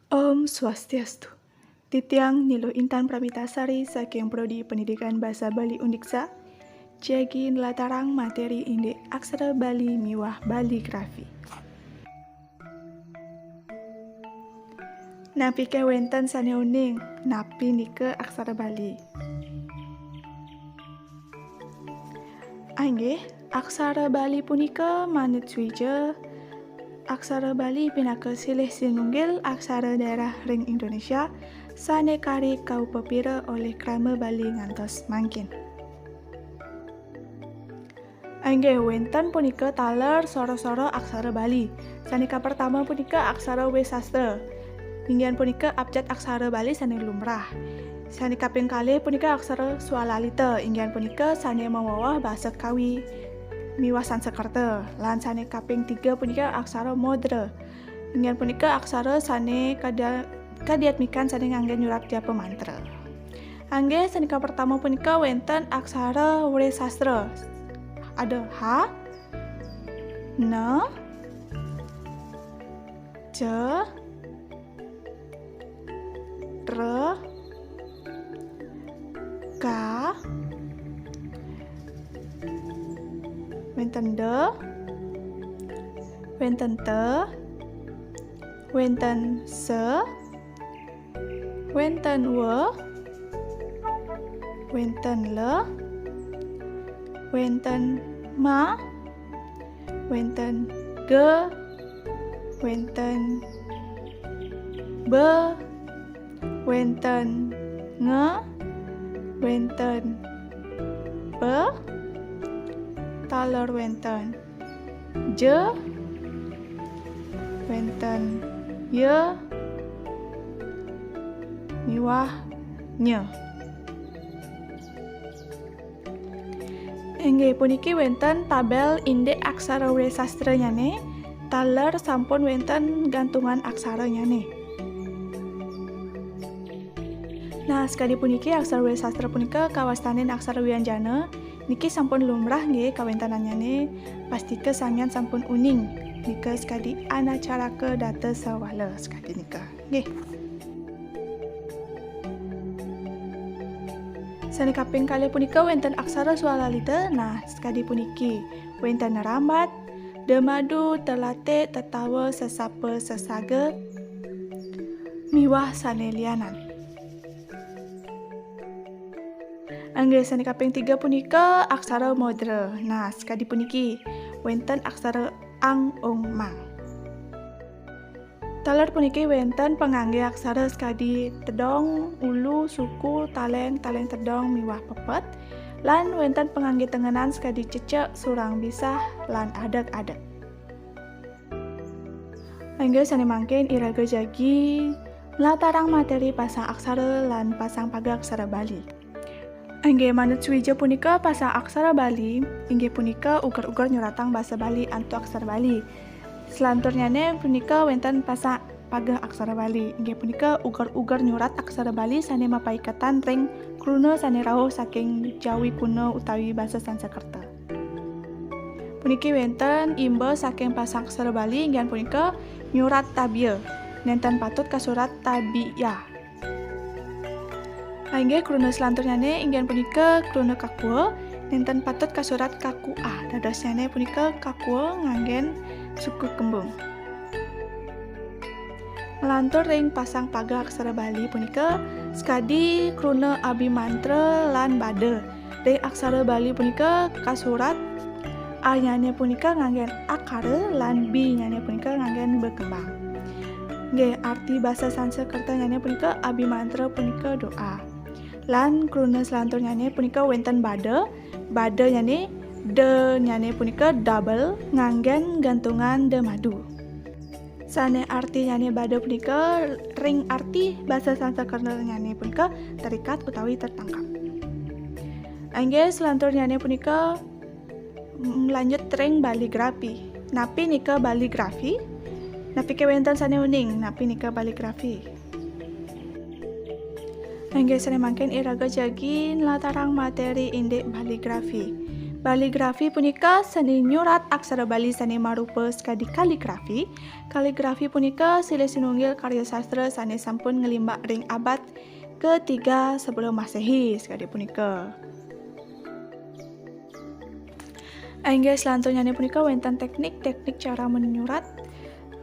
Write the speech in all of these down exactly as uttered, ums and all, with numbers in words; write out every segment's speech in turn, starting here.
Om Swastiastu. Titiang Niluh Intan Pramitasari saking Prodi Pendidikan Basa Bali Undiksha, jagi nlatarang materi indik aksara Bali miwah baligrafi. Napiké wénten sané uning, napi nika aksara Bali? Inggih, aksara Bali punika manut swija. Aksara Bali pinaka silih sinunggil aksara daerah ring Indonesia sané kari kaupapira olih krama Bali ngantos mangkin. Inggih, wénten punika taler soroh-soroh aksara Bali. Sané kapertama punika aksara Wresastra. Inggih punika abjad aksara Bali sané lumrah. Sané kaping kalih punika aksara Swalalita, inggih punika sané maweweh basa Kawi miwah Sansekerta. Lan sané kaping tiga punika aksara Modra. Inggih punika aksara sané kada-, kadiatmikan sané nganggén nyurat japa mantra. Inggih, sané kapertama punika wénten aksara Wresastra. Ada ha, na, ca, tra, ka, wénten da, wénten ta, wénten sa, wénten wa, wénten la, wénten ma, wénten ga, wénten ba, wénten nga, wénten pa, taler wénten ja, wénten ya, miwah nya. Inggih, puniki wénten tabel indik aksara Wresastranyané, taler sampun wénten gantungan aksaranyané. Nah, sakadi puniki aksara Wresastra punika kawastanin aksara wianjana, niki sampun lumrah nggih kawéntenannyané, pastika samian sampun uning, nika sakadi anacaraka data sawala sakadi nika. Nggih. Sané kaping kalih punika wénten aksara Swalalita. Nah, sakadi puniki, wénten rambat, da madu, telatik, tetawa, sesapa, sesaga, miwah sané lianan. Inggih, sané kaping tiga punika aksara Modra. Nah, sakadi puniki, wénten aksara ang, ung, mang. Taler puniki wénten panganggé aksara sakadi tedong, ulu, suku, taléng, taléng tedong miwah pepet, lan wénten panganggé tengenan sakadi cecek, surang bisah, lan adeg-adeg. Inggih sané mangkin iraga jagi nlatarang materi pasang aksara lan pasang paga aksara Bali. Inggih manut swija punika pasang aksara Bali, inggih punika uger-uger nyuratang basa Bali antuk aksara Bali. Selanturnyané punika wénten pasang paga aksara Bali, inggih punika uger-uger nyurat aksara Bali sané mapaiketan ring kruna sané rauh saking Jawi Kuna utawi basa Sansekerta. Puniki wénten imba saking pasang aksara Bali, inggih punika nyurat tabia, nénten patut kasurat tabia. Inggih kruna selanturnyané inggih punika kruna kakua, nénten patut kasurat kakua. Dadosnyané punika kakua nganggén suku kembung. Nglantur ring pasang paga aksara Bali punika, sakadi kruna abimantra lan bada. Ring aksara Bali punika kasurat, a-nyané punika nganggén akara lan b-nyané punika nganggén ba kembang. Nggih, arti basa Sansekertanyané punika abimantra punika doa. Lan kruna selanturnyané punika wénten bada, badanyané, da-nyané punika double nganggén gantungan da madu. Sané artinyané bada punika ring arti basa Sansekertanyané punika terikat utawi tertangkap. Inggih selanturnyané punika, mm, lanjut ring baligrafi. Napi nika baligrafi? Napiké wénten sané uning, napi nika baligrafi? Inggih sané mangkin iraga jagi nlatarang materi indik baligrafi. Kaligrafi punika seni nyurat aksara Bali sane marupa sakadi kaligrafi. Kaligrafi punika silih sinunggil karya sastra sane sampun nglimbak ring abad ketiga sebelum Masehi sakadi punika. Inggih, selanturnyane punika wenten teknik-teknik cara menyurat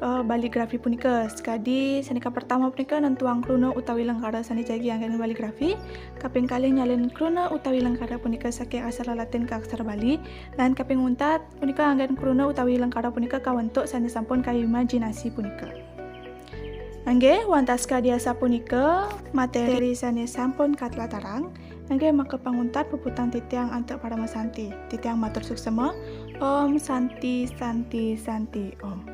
eh, baligrafi punika. Sakadi sane kapertama punika nentuang kruna utawi lengkara sane jagi anggen baligrafi. Kaping kalih nyalin kruna utawi lengkara punika saking aksara Latin ka aksara Bali. Lan kaping untat punika anggen kruna utawi lengkara punika kawentuk sane sampun kaimajinasi punika. Inggih, wantah sakadi asapunika materi sane sampun katlatarang. Inggih, maka panguntat puputang titiang antuk paramasanti. Titiang matur suksema. Om Santi, Santi, Santi, Om.